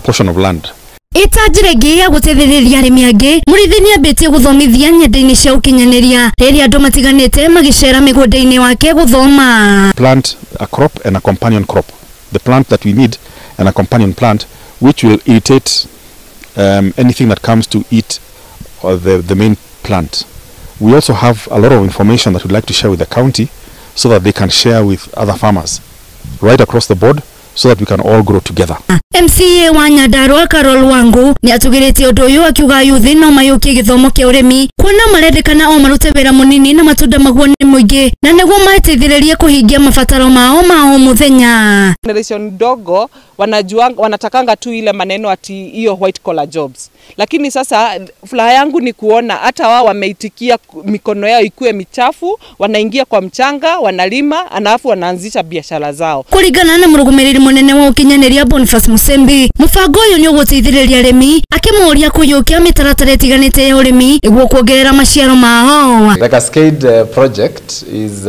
portion of land. Ita njĩra ĩngĩ ya gũteithĩrĩria arĩmi angĩ, Mũrĩithi nĩambĩtie gũthomithia nyenda-inĩ cia ũkinyanĩria rĩrĩa andũ matiganĩte magĩcera mĩgũnda-inĩ wake gũthoma. Plant a crop and a companion crop, the plant that we need and a companion plant which will irritate anything that comes to eat or the main plant. We also have a lot of information that we'd like to share with the county so that they can share with other farmers right across the board, so that we can all grow together. MCA wa Nyandarua Carol Wangu ni atugiritie undu uyu akiuga yuthi no mayukie githomo kia urimi kuona marendekana o marute wira munini na matunda maguo ni muingi na niguo mateithiririe kuhingia mabataro mao ma o muthenya. Generation ndogo wanajua wanatakanga tu ile maneno ati hiyo white collar jobs, lakini sasa furaha yangu ni kuona hata wao wameitikia mikono yao ikue michafu, wanaingia kwa mchanga, wanalima, alafu wanaanzisha biashara zao. Kuringana na murugumiriri munene wa ukinyaniria Boniface Musembi, mubango uyu ni uguteithiriria arimi akimuria kuyukia mitaratara itiganite ya urimi niguo kuongerera maciaro mao. The Cascade project is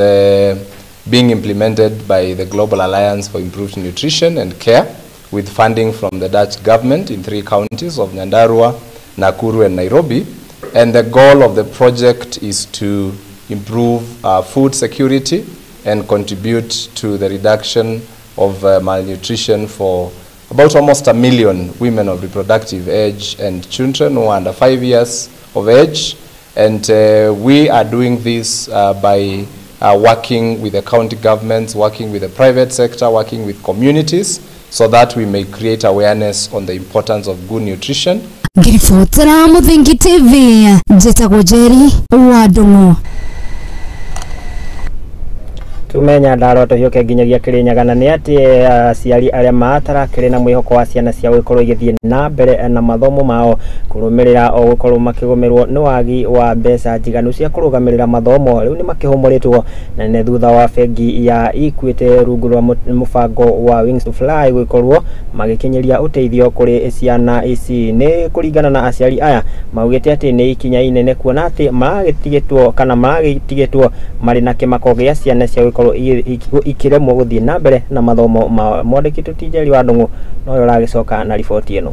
being implemented by the Global Alliance for Improved Nutrition and Care with funding from the Dutch government in 3 counties of Nyandarua, Nakuru and Nairobi. And the goal of the project is to improve food security and contribute to the reduction of malnutrition for about almost 1 million women of reproductive age and children who are under 5 years of age. And we are doing this by working with the county governments, working with the private sector, working with communities, so that we may create awareness on the importance of good nutrition. Ngiribotera Muthingi TV, njĩtagwo Njeri wa Ndung'u. Tume Nyandarua tũhiũke nginyagia Kĩrĩnyaga na nĩ atĩ aciari arĩa matarakĩrĩ na mwĩhoko wa ciana ciao gũkorwo igĩthiĩ na mbere na mathomo mao kũrũmĩrĩra o gũkorwo makĩgũmĩrwo nĩ wagi wa mbeca njiganu cia kũrũgamĩrĩra mathomo rĩu nĩ makĩhũmũrĩtwo na nĩ thutha wa bengi ya Equity rungu rwa mũbango wa Wings to Fly gũkorwo magĩkinyĩria ũteithio kũrĩ ciana ici. Nĩ kũringana na aciari aya maugĩte atĩ nĩ ikinya inene kuona atĩ maragĩtigĩtwo kana maragĩtigĩtwo marĩ na kĩmako gĩa ciana ciao gũkorwo ikiremwo guthie na mbere na mathomo mao. Mwandĩki ti Njeri wa Ndung'u noyo ũragĩcoka na riboti ĩno.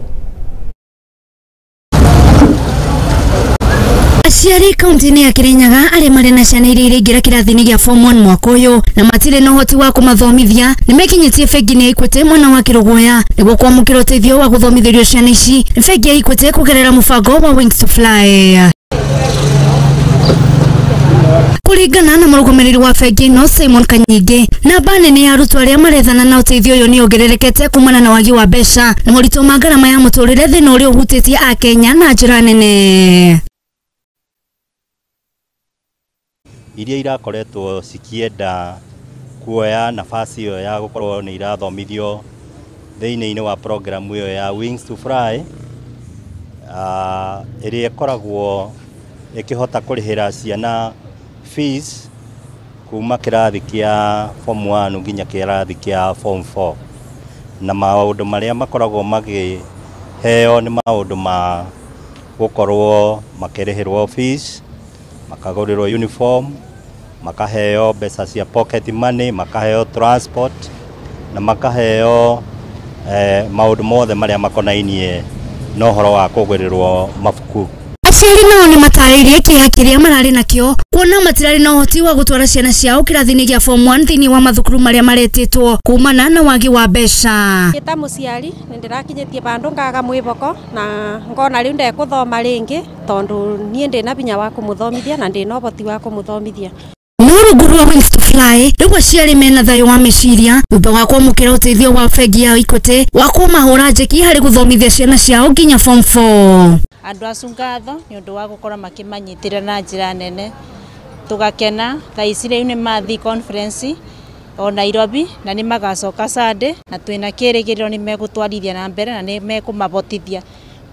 Aciari kaunti-inĩ ya Kirinyaga arĩa marĩ na ciana iria iraingĩra kĩrathi-inĩ gĩa form 1 mwaka ũyũ na matirĩ na ũhoti wa kũmathomithia nĩmekinyĩtie bengi-inĩ ya Equity mwena wa Kĩrũgũya nĩguo kwamũkĩra ũteithio wa gũthomithĩrio ciana ici nĩ bengi ya Equity kũgerera mũbango wa Wings to Fly. Kũringana na mũrũgamĩrĩri wa bengi ĩno Simon Kanyingĩ, namba nene ya arutwo arĩa marethana na ũteithio ũyũ nĩyongererekete kumana na wagi wa mbeca na moritũ ma ngarama ya mũtũrĩre thĩna ũrĩa ũhutĩtie Akenya na njĩra nene. Iria irakoretwo cikienda kuoya nafasi ĩyo ya gũkorwo nĩ irathomithio thĩinĩ-inĩ wa program ĩyo ya Wings to Fly, ĩrĩa ĩkoragwo ĩkĩhota kũrĩhĩra ciana fees kuma kĩrathi kĩa form 1 nginya kĩrathi kĩa form 4, na maũndũ marĩa makoragwo makĩheo nĩ maũndũ ma gũkorwo makĩrĩhĩrwo fees, makagũrĩrwo uniform, makaheo mbeca cia pocket money, makaheo transport na makaheo maũndũ mothe marĩa makonainie na ũhoro wa kũgũrĩrwo mabuku. Aciari nao nĩ matarĩirie kĩeha kĩrĩa mararĩ nakĩo kuona matirarĩ na ũhoti wa gũtwara ciana ciao kĩrathi-inĩ gĩa form 1 thĩinĩ wa mathukuru marĩa maretĩtwo kumana na wagi wa mbeca. Ta mũciari nĩ ndĩrakinyĩtie bandũ ngaga mwĩboko na ngona rĩu ndekũthoma rĩngĩ tondũ niĩ ndĩna binya wa kũmũthomithia na ndĩna ũhoti wa kũmũthomithia. Rungu rwa Wings to Fly rĩu aciari mena thayũ wa meciria thutha wa kwamũkĩra ũteithio wa bengi ya Equity wa kũmahũra njeki harĩ gũthomithia ciana ciao nginya form 4. Andũ acu ngatho nĩ ũndũ wa gũkorwo makĩmanyitĩrĩra na njĩra nene, tũgakena thaa ici rĩu nĩ mathiĩ conference o Nairobi na nĩ magacoka Sunday na twĩna kĩrĩgĩrĩro nĩ megũtwarithia na mbere na nĩ mekũmabotithia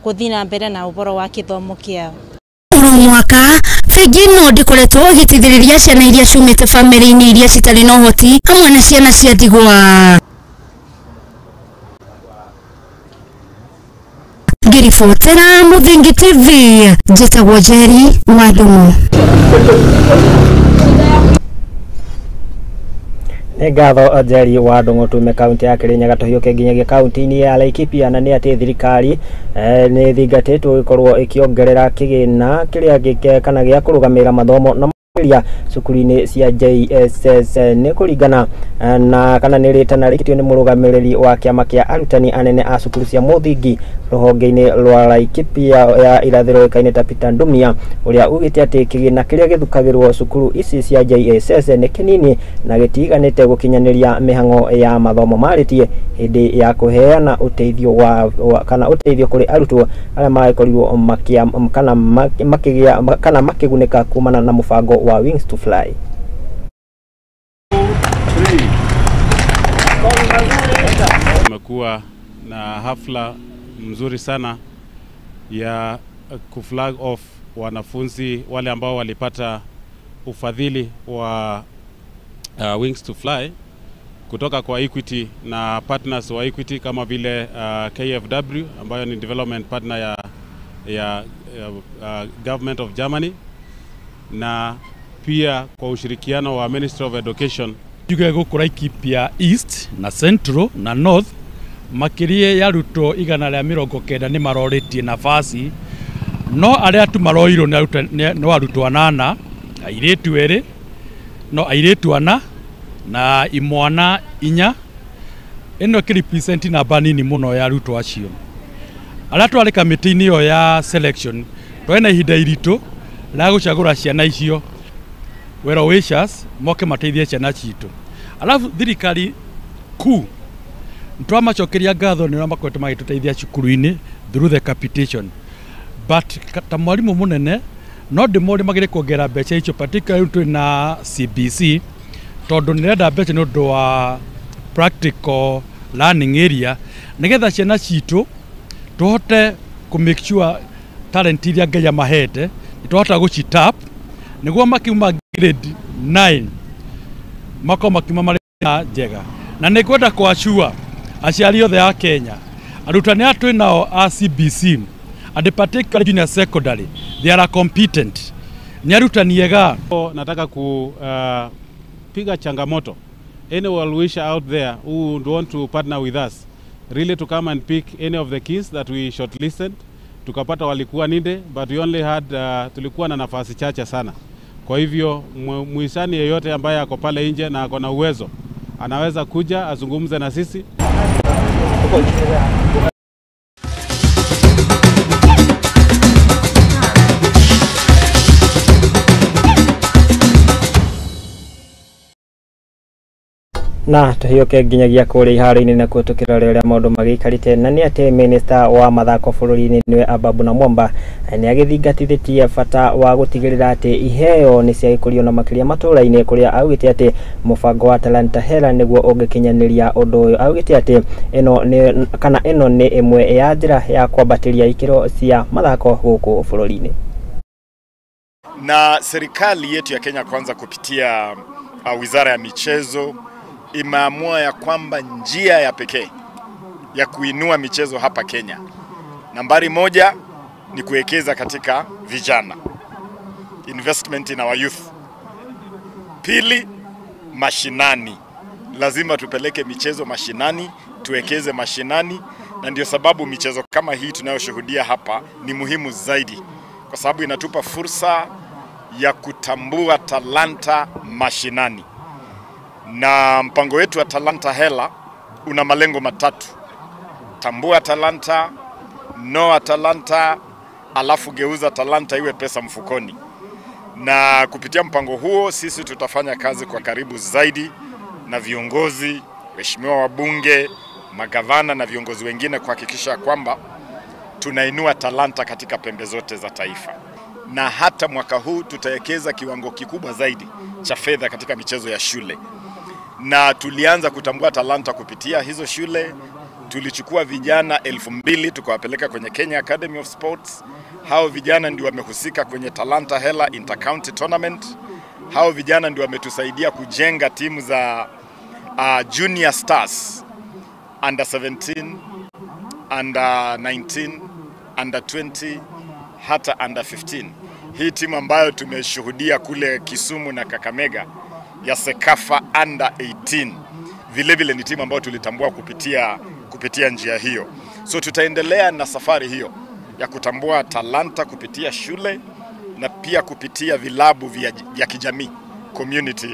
gũthiĩ na mbere na ũhoro wa gĩthomo kĩao. Mwaka bengi ĩno ndĩkoretwo ĩgĩteithĩrĩria ciana iria ciumĩte bamĩrĩ-inĩ iria citarĩ na ũhoti hamwe na ciana cia ndigwa. Ngĩribotera Mũthingi TV, njĩtagwo Njeri wa Ndung'u. Nĩ ngatho Njeri wa Ndung'u. Tume kaunti ya Kirinyaga tũhiũke nginyagia kaunti-inĩ ya Laikipia, na nĩ atĩ thirikari nĩ ĩthingatĩtwo gũkorwo ĩkĩongerera kĩgĩna kĩrĩa kana gĩa kũrũgamĩrĩra mathomo na makĩria cukuru-inĩ cia JSS. Nĩ kũringana na kana nĩ rĩtana rĩkĩtio nĩ mũrũgamĩrĩri wa kĩama kĩa arutani anene a cukuru cia mũthingi rũhonge-inĩ rwa Laikipia ya irathĩro ũĩkaine ta Peter Ndumia, ũrĩa ugĩte atĩ kĩgĩna kĩrĩa gĩthukagĩrwo cukuru ici cia JSS nĩ kĩnini na gĩtiiganĩte gũkinyanĩria mĩhang'o ya mathomo marĩtie hĩndĩ ya kũheana ũteithio wa kana ũteithio kũrĩ arutwo arĩa magĩkorirwo kana makĩgĩa kana makĩgunĩka kumana na mũbango wa Wings to Fly. Tumekuwa na hafla mzuri sana ya kuflag off wanafunzi wale ambao walipata ufadhili wa Wings to Fly kutoka kwa Equity na partners wa Equity kama vile KfW ambayo ni development partner ya Government of Germany, na pia kwa ushirikiano wa Ministry of Education. Njuge gũkũ Laikipia East na Central na North makirie ya arutwo 190 nĩ marorĩtie nafasi, no arĩa tu maroirwo nĩ arutwo 8, airĩtu 2, no airĩtu 4 na imwana 4. Ĩno ĩkĩ represent namba nini mũno ya arutwo acio. Arĩa twarĩ kamĩtĩ-inĩ ĩyo ya selection twarĩ na ihinda iritũ la gũcagũra ciana icio well wishers moke mateithie ciana citũ. Alafu thirikari kuu twamacokeria ngatho nĩ ũrĩa makoretwo magĩtũteithia cukuru-inĩ through the capitation, but ta mwarimũ mũnene no ndĩmore magĩrĩ kuongerera mbeca icio, particularly twĩ na CBC tondũ nĩrenda mbeca nĩ ũndũ wa practical learning area nĩgetha ciana citũ tũhote kũ make sure talent iria Ngai amahete twahota gũcitap nĩguo makiuma grade 9 makorwo makiuma marĩ na njega. Na nĩ ngwenda kũacua aciari othe a Kenya, arutani aya twĩ nao a CBC and particularly junior secondary, they are competent, ni arutani ega. Nataka kupiga changamoto any well wisher out there who would want to partner with us really to come and pick any of the kids that we shortlisted. Tukapata walikuwa ninde, but we only had tulikuwa na nafasi chache sana. Kwa hivyo muhisani yeyote ambaye ako pale nje na ako na uwezo anaweza kuja azungumze na sisi. Na tuhiũke nginyagia kũrĩa iharo-inĩ nakuo tũkĩrore ũrĩa maũndũ magĩikarĩte, na nĩ atĩ minista wa mathako bũrũri-inĩ nĩwe Ababu Namwamba nĩ agĩthingatithĩtie bata wa gũtigĩrĩra atĩ iheo nĩ ciagĩkũrio na makĩria matũũra-inĩ, kũrĩa augĩte atĩ mũbango wa Talanta Hela nĩguo ũngĩkinyanĩria ũndũ ũyũ. Augĩte atĩ ĩno nĩ kana ĩno nĩ ĩmwe ya njĩra ya kwambatĩria ikĩro cia mathako gũkũ bũrũri-inĩ. Na serikali yetu ya Kenya Kwanza kupitia Wizara ya Michezo imeamua ya kwamba njia ya pekee ya kuinua michezo hapa Kenya, nambari 1 ni kuwekeza katika vijana, investment in our youth. Pili, mashinani, lazima tupeleke michezo mashinani, tuwekeze mashinani, na ndio sababu michezo kama hii tunayoshuhudia hapa ni muhimu zaidi, kwa sababu inatupa fursa ya kutambua talanta mashinani. Na mpango wetu wa Talanta Hela una malengo matatu: tambua talanta, noa talanta, alafu geuza talanta iwe pesa mfukoni. Na kupitia mpango huo sisi tutafanya kazi kwa karibu zaidi na viongozi, waheshimiwa wabunge, magavana na viongozi wengine kuhakikisha kwamba tunainua talanta katika pembe zote za taifa. Na hata mwaka huu tutawekeza kiwango kikubwa zaidi cha fedha katika michezo ya shule. Na tulianza kutambua talanta kupitia hizo shule. Tulichukua vijana 2000 tukawapeleka kwenye Kenya Academy of Sports. Hao vijana ndio wamehusika kwenye Talanta Hela Intercounty Tournament. Hao vijana ndio wametusaidia kujenga timu za Junior Stars under 17, under 19, under 20, hata under 15. Hii timu ambayo tumeshuhudia kule Kisumu na Kakamega ya Sekafa under 18 vile vile ni timu ambayo tulitambua kupitia njia hiyo. So tutaendelea na safari hiyo ya kutambua talanta kupitia shule na pia kupitia vilabu vya kijamii,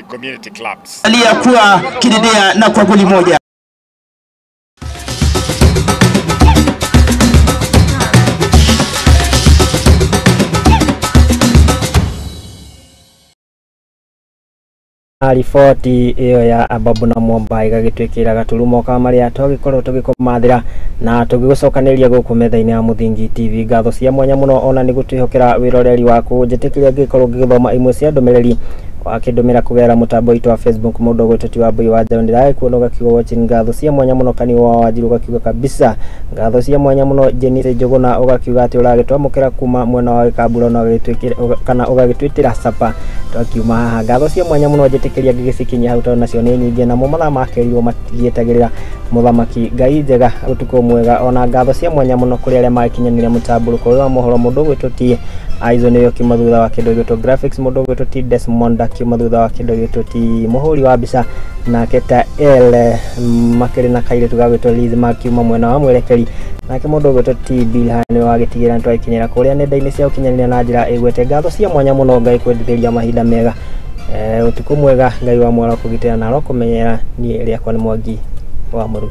community clubs. Aliyakuwa kidedea na kwa goli moja. Riboti iyo ya Ababu na Mwamba igagĩtwĩkĩra gaturumo ka marĩa twagĩkorwo tũgĩkũmathĩra na tũgĩgũcokanĩria gũkũ metha-inĩ ya Mũthingi TV. Ngatho cia mwanya mũno ona nĩ gũtwĩhokera wĩroreri waku. Njĩtĩkĩria ngĩkorwo ngĩgĩthoma imwe cia ndũmĩrĩri wakĩndũmĩra kũgerera mũtambo witũ wa Facebook. Mũndũ ũgwĩtwo ti Wambui wa Njaũ ndĩragĩkuona ũgakiuga watching. Ngatho cia mwanya mũno Kani wa Wanjiru ũgakiuga kabisa. Ngatho cia mwanya mũno Jenny Njũgũna ũgakiuga atĩ ũragĩtwamũkĩra kuma mwena wa Gĩkambura na ũgagĩtwĩkĩra kana ũgagĩtwĩtĩra sapa twakiuma haha. Ngatho cia mwanya mũno njĩtĩkĩria ngĩgĩcikinyia hau tondũ nacio nĩ nyingĩ namo mathaa makerirwo matigĩetagĩrĩra mũthamaki. Ngai njega ũtukũ mwega. Ona ngatho cia mwanya mũno kũrĩ arĩa magĩkinyanĩria mũtambũrũko ũyũ wa mohoro. Mũndũ ũgwĩtwo ti Aizo nĩyo kiuma thutha wa kĩndũ gĩtwo graphics, mũndũ ũgwĩtwo ti Desmond akiuma thutha wa kĩndũ gĩtwo ti mũhũri wa mbica, nake ta L makĩrĩ na kairĩtu gagwĩtwo Liz makiuma mwena wa mwerekeri, nake mũndũ ũgwĩtwo ti Bill nĩ wagĩtigĩra nĩtwagĩkinyĩra kũrĩa nenda-inĩ cia ũkinyanĩria na njĩra ĩgwete. Ngatho cia mwanya mũno, Ngai kwendithĩria mahinda mega, ũtukũ mwega, Ngai wa mwara kũgitĩra na arokũmenyerera. Niĩ rĩakwa nĩ Mwangi wa Mũrũ.